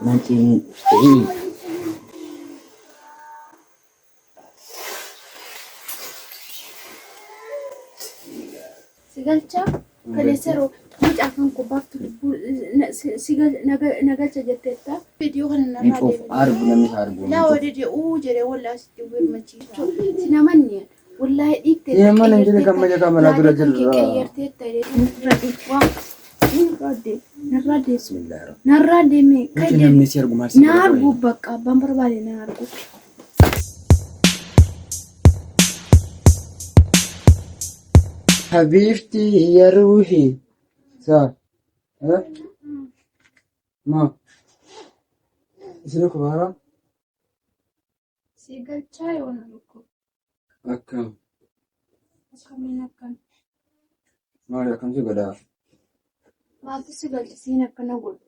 Nan cinqii. Si galcha kaleessa yeroo mucaa kan koo baaftu lubbuu si na galcha jetteetta. Viidiyoo kana Hin narraa cufu. Argu namni isaa argu. Laa wadede uu jedhee wallaa sitti birmachiisu. Si namanni wallaahi dhiitte. Deeman hin jedhe kan maja kaameraa dura jirra. Qeyyarteetta narraa deemu. Bismillahirrahmanirrahim. Narraa deeme. Nuti namni si argu maal si Na godha argu qoyi? bakka abbaan barbaade na argu. Habibti ya ruhi. Sa. Eh? Ma. Isin kubara? Si galchaa yoona lukkuu. Akkam. Akkamiin akkam. Maal akkam si godhaa? Maaltu si galcha siin akkana godhu?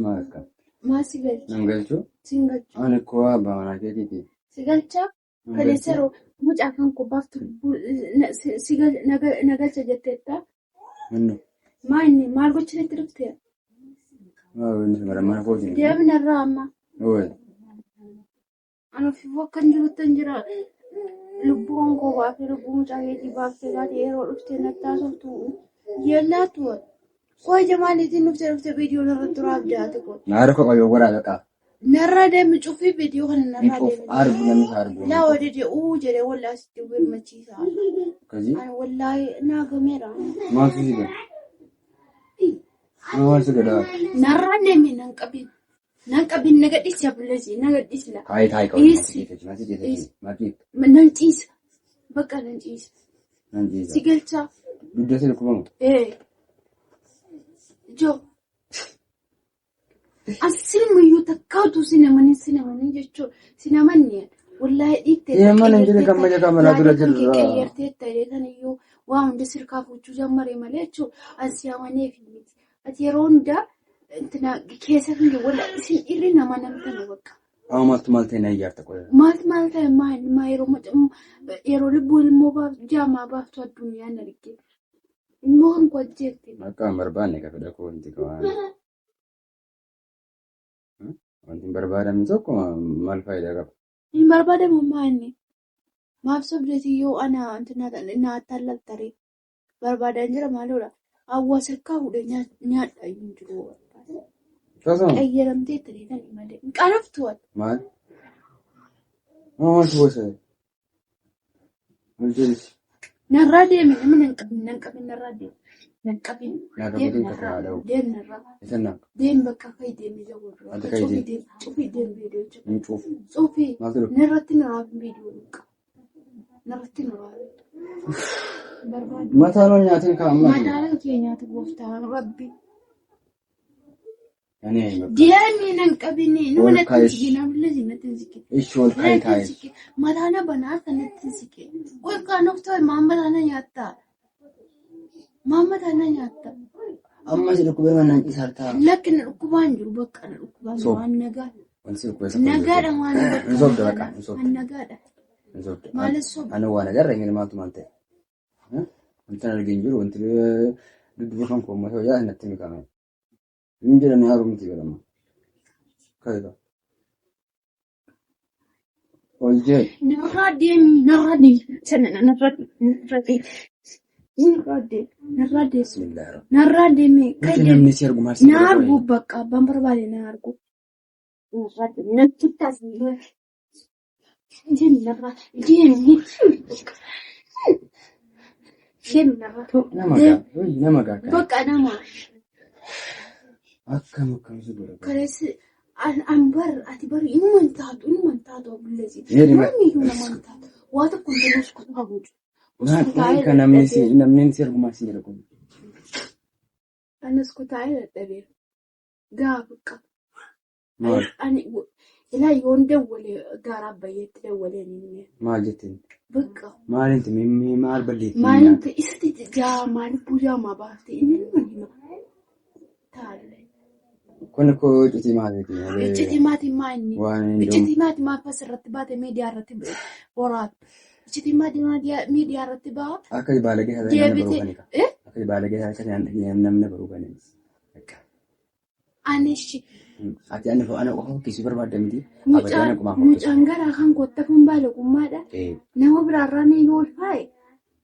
Maal akkam? Maal si galcha? Nan galchuu? Siin galchu. Ani koo abbaa manaa keetiiti. Si galcha Nan kaleessa galchuu? yeroo mucaa kan koo baaftu lubbuu si na galcha jetteetta. Mannu. Maa inni maal gochinitti dhufte? Maal inni mara mana kootiin. Deemni irraa amma. Oye. Ani ofiif akkan jirutti hin jira. Lubbuun koo baafee lubbuu mucaa keetii baaftee baate yeroo dhuftee natti haasoftu yeellaatu. Koo ija maaliitiin dhuftee dhuftee viidiyoo narratti raabdaate koo. Naara koo qayyoo godhaa beqaa. Narraa deemi cufii viidiyoo kana Hin narraa cufu. deemi. Argu namni isaa argu. Laa wadede uu jedhee wallaa sitti birmachiisa. Akkasii. Ani wallaahi naa gameera. Maaltu si godha? Maal si godhaa? Narraa deemi nan qabin. Nan qabin na gadhiisi abulleesi na gadhiisi la. Taayi taayi qabu. Dhiisi. Maal si jedhe? Maal si Nan ciisa. Bakka nan ciisa. Nan ciisa. Si galchaa. Dugda si dhukkubamu. Ee. Joo. Asinumayyuu takka utuu si namanii si namanii jechuun si namanni wallaahi dhiitte. Deeman hin jedhe kan maja kaameraa dura jirra. Qeyyarteetta jedhan iyyuu waa hunda sirkaa fuuchuu jammare malee jechuun asi amaneef miti. Ati yeroo hundaa intina keessa kan jiru wallaahi isin dhiirri nama namtanu bakka. Amma maaltu maal ta'e na iyyaarta qoya. Maal maal ta'e maal maa yeroo yeroo lubbuun immoo jaamaa baaftu addunyaan arge. Immoo kan koo ajjeefte. Akka hin barbaanne ka fedha koo wanti qabaan. Wanti hin barbaadamne tokko maal faayidaa qaba? Hin barbaadamu maa inni? Maaf sobdeeti yoo ana intina na attaallaltaree? Barbaadaan jira maaloodha. Hawwa sirkaa fuudhee nyaadha hin jiru. Tasuma Qayyaramtee tiriitanii malee. Hin qaanoftu ati. maal? Maal si gosa? Maal jedhisi? Narraa deemi nama nan qabin nan qabin narraa deemi. Nan qabin. Naa Deemi qabatiin narraa. kakuu haadha. Deemi narraa. Isa naa. Deemi bakka fa'i deemi jawu dura. Ati ka'i Cufii deemi. deemi. Cufii deemi viidiyoo cufii. Hin cufu. Cufii. Maaltu dhufu? Narratti nuraaf viidiyoo dhuqa. Narratti nuraaf. Barbaadu. Mataa noo nyaatiin kaa'ammaa. Madaala kee nyaata gooftaa rabbi. Ani bakka. Deemi nan qabini. Nama Ol natti ka'i. hin siqin. Abullee natti hin siqin. Ishi ol ka'i Natti hin taa'i. siqin. Mataana banaa kan natti hin siqin. Qoy kaan of ta'e maal mataana nyaattaa? Maal mataana nyaattaa? Amma si dhukkubee manaan ciisaa Lakki na dhukkubaa hin jiru bakka na dhukkubaa hin jiru. Soob. Waan nagaa. Wanti si dhukkubee isa Nagaadha waan Hin sobda bakka hin sobda. Waan nagaadha. Hin sobda. Maaliif sobda? Ani waan agarra hin maaltu maal ta'e? Wanti an arginu jiru wanti dudduuba kan koo uummata wayyaa natti mikame. Hin jedhani haaromti jedhama. Kaayita. Ol jee. Narraa deemi narraa deemi. Sana narraa narraa deemi. Narraa deemi. Narraa deemi. Bismillahirrahmanirrahim. Narraa deemi. Nuti namni si argu maal si Na godha argu qoyi? bakka abbaan barbaade na argu. Narraa deemi. Natti taasise. Deemi narraa. Deemi. Deemi narraa. Nama gaa. Nama gaa. akkana. Bakka nama. Akkam akkam si godha qoyi? Kaleessi an bar ati bar inuma hin taatu inuma hin taatu obboleessi. Meeri ma- Namni iyyuu nama hin taatu. Waa tokko hin ta'u uskutaa guutu. Maal maal kan namni si namni si argu maal si jedha qoyi? Ani uskutaa'ee dadhabeera. Gaa bakka. Maal Ani ilaa yoon dawwale gaara abbayyeetti dawwalee ni hime. maal jettiin? Bakka. Maal inti mimmii maal balleettiin? Maaliin ta'e isatti jaamaa lubbuu jaamaa baaftee inni numa hima. Taalle. Kun koo iccitii maaliiti malee? Iccitii maatii maa inni? Waan hin Iccitii maatii maaf asirratti baate miidiyaa irratti waraabde? Iccitii maatii miidiyaa irratti ba'a. Akka baalagee haa ta'e namni baruu Deebitee. kan hiika. Eh? Akka baalagee haa ta'e namni baruu kan hiika. Ani ishi. Ati ani ana qofa fokkisuu barbaadda miti. Abadaan Mucaan akkuma fokkisa. mucaan garaa kan kottafuun baalagummaadha. Eh, Nama biraarraa ni yoo ulfaa'e.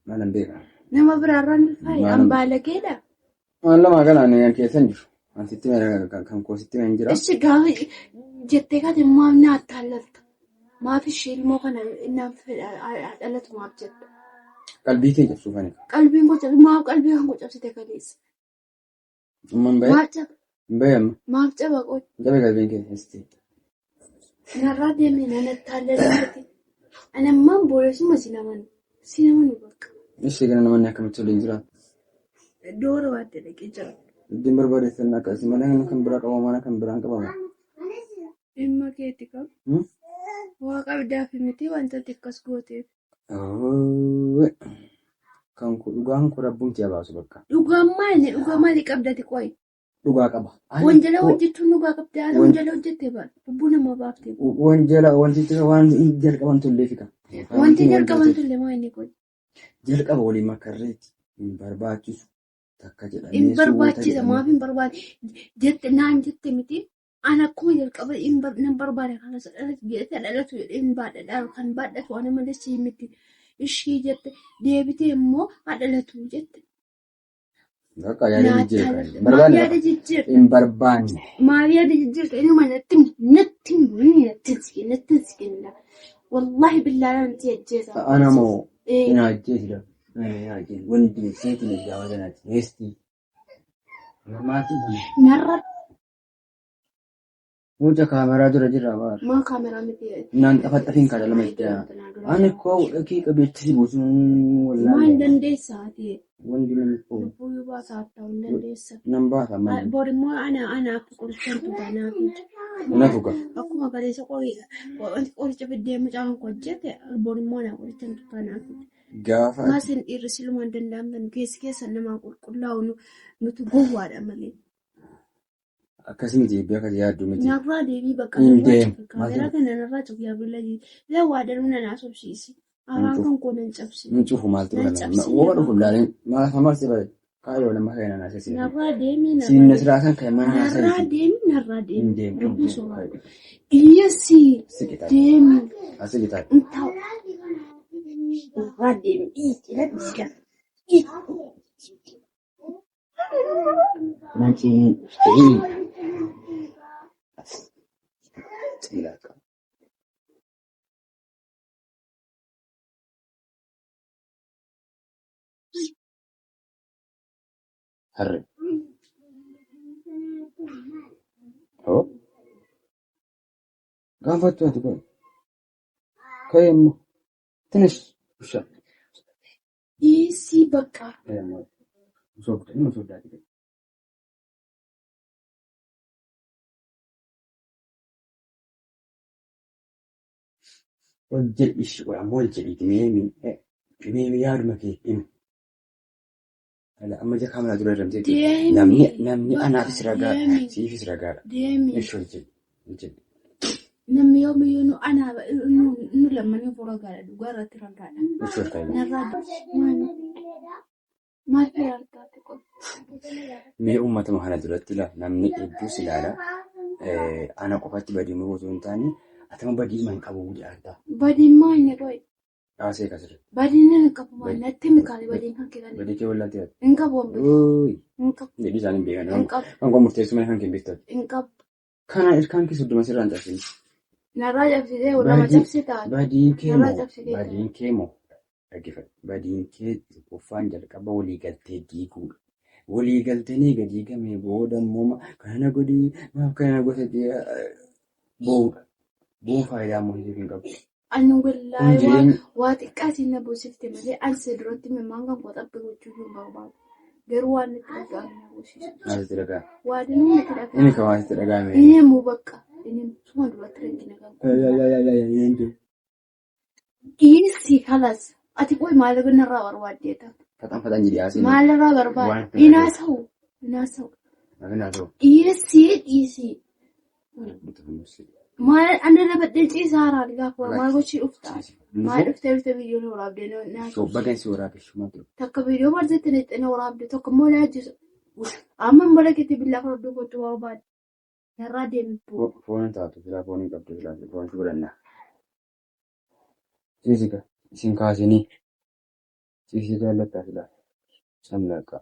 maalan beeka. Nama biraarraa ni ulfaa'e. Maalan An baalageedha. Waan lamaa kana ani kan keessa hin jiru. An sitti hime kan koo sitti hime hin jira. Ishi gaafa jettee kaate maaf na attaallalta? Maaf ishee ilmoo kana naaf dhalatu maaf jetta? Qalbii kee cabsuuf ani. Qalbiin koo cabse maaf qalbii kan koo cabsite kaleessa? Amma hin bahe. Maaf caba? Hin bahe amma. Maaf caba qoy? Jabe qalbiin kee sitti. Narraa deemee nan attaallalti. Ani ammaan booda si namanu. Si namanu bakka. Ishee kana namoonni akkamitti waliin jiraatu? Doora waaddee dhaqee jira. Ittiin barbaadeessan akkasii malee kan biraa qabamu mana kan biraan qabamu. Dhimma keetti qabu. Waa qabdaaf miti wanta xiqqas gooteef. Kan kun dhugaan kun rabbumti abaasu bakka. Dhugaan maali? Dhugaa maali qabdati qoy? Dhugaa qaba. Ani Wanjala koo- hojjechuun dhugaa qabda. Haala wanjala hojjettee baal. Lubbuu namaa baaftee. Wanjala wanti waan jalqaban tollee fika. Wanti jalqaban tullee maa inni qoy? Jalqaba waliin makarreetti hin barbaachisu takka jedhamee Hin suuta barbaachisa. jedhamee. Maaf hin barbaade? Jette naan jette miti. Ani akkuma jalqaba hin nan barbaade kana dhalatu jedhee dhalatu jedhee hin baadhadha. Kan baadhatu ana malee sii miti. Ishii jette deebitee immoo haa dhalatu jette. Bakka yaada Naa jijjiirra. attaallalta. Hin Maaf barbaanne yaada bakka. jijjiirta? Hin barbaanne. Maaf yaada jijjiirta? Inni natti natti natti natti siqinna. Wallahi billaa nanti ajjeesa. Ana moo Eh, hin ajjeesida. Hin ajjeesi. Wanti seetiin ijaawa sanaati. Heestii. Maatii Narra Mucha kaameraa dura jira baar. maa kaameraa miti. Naan xafaxafiin kaadha lama itti Ani koo dhaqii qabeetti si buusuun Maal wallaalee. dandeessaa ati? Wanti namni koo Lubbuu yoo baasaa ta'uu hin dandeessa. nan baasa malee. Bor immoo ana anaaf qorichaan tuta naaf. Na tuqa. Akkuma kaleessa qoricha fiddee mucaan koo hojjete bor immoo ana qorichaan tuta naaf. Gaafa ati Maasin dhiirri silumaan danda'amtan keessi keessa namaa qulqullaa'u nuti gowwaadha malee. Akkasii miti eebbi akkasii yaaddu miti. Narraa deebii bakka Hin narraa deemu. cufi. Kaameraa kana narraa cufi yaa billaahi. Yaa waa darbu na naasofsiisi. Afaan Hin kan koo nan cabsi. Hin cufu maaltu Nan kana. cabsi Woma narraa. dhufu ilaaleen maal maal si bare kaayoo nama kana naasee si. Narraa deemii narraa Siin deemi. nasiraasan kan mana naasee Narraa miti. deemi narraa Hin deemi. deemu. Hin Lubbuu deemu. soraa. Dhiyeessi Siqitaa. deemi. Asiqitaa. Hin ta'u. Narraa deemi. Dhiisi lakkisi. Dhiisi. Nanci ta'ii. Xilaqa. Harre. Hoo. Gaafattu ati kun. Ka'ee immoo. Tinis. Usha. Dhiisi bakka. Ka'ee immoo. Soobda. Inni soobdaati. Ol jedhi ammoo ol jedhiiti mee yaaduma kee himi. Amma ija kaameraa dura irra jechuudha. Deemi. Namni anaafis ragaadha. Deemi. Siifis ragaadha. Deemi. Ishi ol jedhi. Ol jedhi. Namni yoomiyyuu nu anaa nu lammanii ragaadha. Dhugaa irratti ragaadha. Ishi ol kaa'e. Narraa maali? Maal fayyadaatti qofa? Mee uummatuma kana duratti ilaa namni hedduus ilaala. Ana qofatti badii muruu osoo hin taane atama badii himan qabu jedha. Badiin maal inni qoy? Haasee kasirra. Badiin hin qabu maal natti himi kaale badiin kan kee Badii kee wallaaltee ati. hin qabu waan badii. Ooyi. Hin qabu. Jedhii isaanii hin beekan. Hin qabu. Kan koo murteessu malee kan kee hin beektu. Hin qabu. Kana ilkaan kee soddoma sirraan cabsine. Narraa cabsitee lama cabsee taate. Badiin kee Narraa moo? cabsitee taate. Badiin kee moo? Dhaggeeffadhu. Badiin kee tokkoffaan jalqaba walii galtee diiguudha. Walii galteen eega diigamee booda immoo kana na godhii maaf kana na godhe boo'uudha. Bo'uun faayidaa immoo siif hin qabu. Ani Kun wallaahi waa jireenya waa xiqqaatiin na boosifte malee ani isa duratti mimmaan kan koo xabbe gochuu hin barbaadu. Garuu waan natti dhaga'ame na boosisu. Maal sitti dhaga'ame? Waa danuu natti Inni dhaga'ame. kan waan sitti dhaga'ame. Inni immoo bakka inni suma duratti rakkina kan koo. Dhiisi kalas. Ati qoy maal narraa barbaaddeeta? Faxaan faxaan jedhi haasee. Maal irraa Waan barbaadde? itti dhaga'ame. Inaasa'u. Inaasa'u. Maal haasa'u? Dhiisi dhiisi. Maal ana labadhee ciisaa haaraan gaafa maal gochii dhuftaa? Maal dhuftee dhuftee viidiyoo na waraabdee na Soobba si waraabee shumaa ture. Takka viidiyoo barjeetti nexxee na waraabde tokko immoo na ajjeesu. Amma immoo lakkatti billaa farduu kottu barbaade. Narraa deemi boo. Foon hin taatu silaa foon hin qabdu silaa foon si godhanna. Ciisi ka isin kaasinii. Ciisii jaallattaa silaa. Camlaaqa.